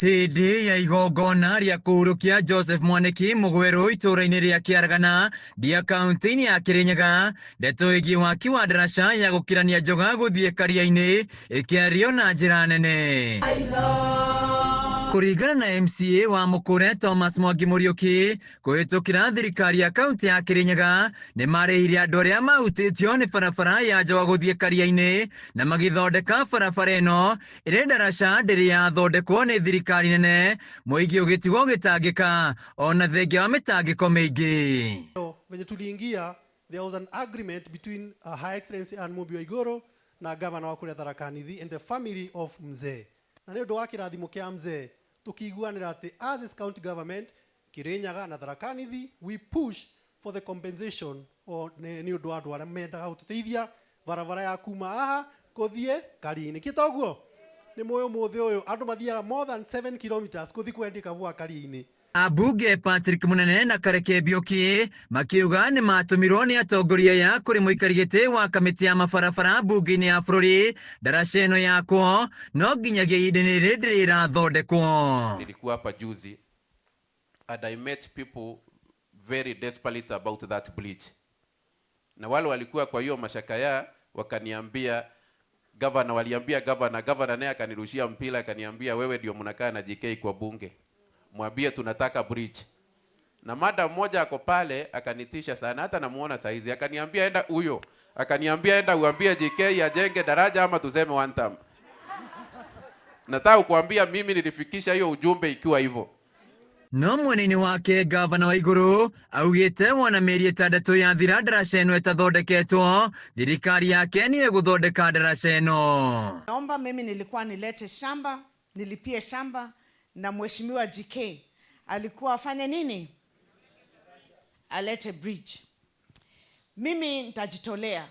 Hĩndĩ ya igongona rĩa kũhurũkia Joseph Mwaniki Mũgwerũ itũũra-inĩ rĩa Kĩaragana Ndia kaunti-inĩ ya Kĩrĩnyaga, ndeto ĩgiĩ waki wa ndaraca ya gũkĩrania njoga gũthiĩ Karia-inĩ ĩkĩario na njĩra nene. Kũringana na MCA wa Mũkũre Thomas Mwangi Mũriũki, kũhĩtũkĩra thirikari ya kaunti ya Kĩrĩnyaga nĩ marĩhire andũ arĩa mahutĩtio nĩ barabara ya njoga gũthiĩ Karia-inĩ na magĩthondeka barabara ĩno ĩrĩ ndaraca ndĩrĩ yathondekwo nĩ thirikari nene, mũingĩ ũgĩtigwo ũgĩtangĩka ona thengia wa mĩtangĩko mĩingĩ. Venye tuliingia, there was an agreement between Her Excellency Anne Mumbi Waiguru na governor wa kuria Tharaka Nithi and the family of mzee. Na nĩ ũndũ wa kĩrathimo kĩa mzee, tũkĩiguanĩra atĩ as is county government, Kirinyaga na Tharaka Nithi, we push for the compensation o nĩ ũndũ wa andũ arĩa mendaga gũtũteithia barabara ya kuma haha kũthiĩ Karia-inĩ. Kĩ toguo? Nĩ mũĩ ũmũthĩ ũyũ andũ mathiaga more than 7 kilometers kũthiĩ kwendia kabũa Karia-inĩ. Ambunge Patrick Munene na Kareke Mbiũki makiuga nĩ matũmirwo nĩ atongoria aya kũrĩ mũikari gĩtĩ wa kamĩtĩ ya mabarabara mbunge-inĩ ya bũrũri, ndaraca ĩno yakwo no nginyagia ihinda-inĩ rĩrĩ ndĩrĩ ĩrathondekwo. Nilikuwa hapa juzi and I met people very desperate about that bridge. Na wale walikuwa kwa hiyo mashaka ya wakaniambia governor, waliambia governor, governor naye akanirushia mpira, akaniambia, "Wewe ndio mnakaa na JK kwa bunge, mwambie tunataka bridge." Na madam mmoja ako pale akanitisha sana, hata namuona saizi, akaniambia enda huyo, akaniambia, "Enda uambie JK ajenge daraja ama tuseme one term." Nataka kuambia mimi nilifikisha hiyo ujumbe ikiwa hivyo. No mwena-inĩ wake, gavana Waiguru augĩte wona mĩeri 6 yathira ndaraca ĩno ĩtathondeketwo, thirikari yake nĩ ĩgũthondeka ndaraca ĩno. Naomba, mimi nilikuwa nilete shamba, nilipie shamba, na mheshimiwa GK alikuwa afanye nini? Alete bridge. Mimi nitajitolea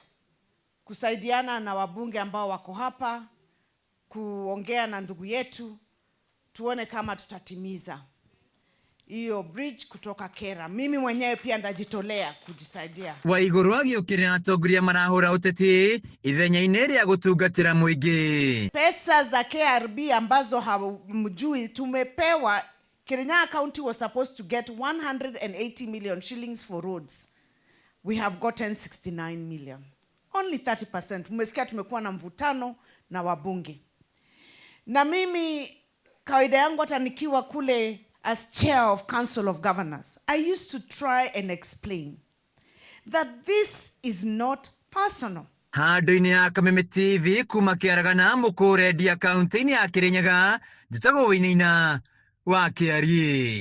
kusaidiana na wabunge ambao wako hapa, kuongea na ndugu yetu, tuone kama tutatimiza hiyo bridge kutoka Kera. Mimi mwenyewe pia ndajitolea kujisaidia. Waiguru agĩũkĩrĩra atongoria marahũra ũteti ithenya-inĩ rĩa gũtungatĩra mũingĩ. Pesa za KRB ambazo hamjui tumepewa, Kirinyaga County was supposed to get 180 million shillings for roads. We have gotten 69 million. Only 30%. Mmesikia tumekuwa na mvutano na wabunge. Na mimi kawaida yangu, hata nikiwa kule as chair of Council of Governors, I used to try and explain that this is not personal. Handũ-inĩ ya Kameme TV kuma Kĩaragana Mũkũrendia kaunti-inĩ ya Kĩrĩnyaga, njĩtagwo Wĩinĩina wa Kĩariĩ.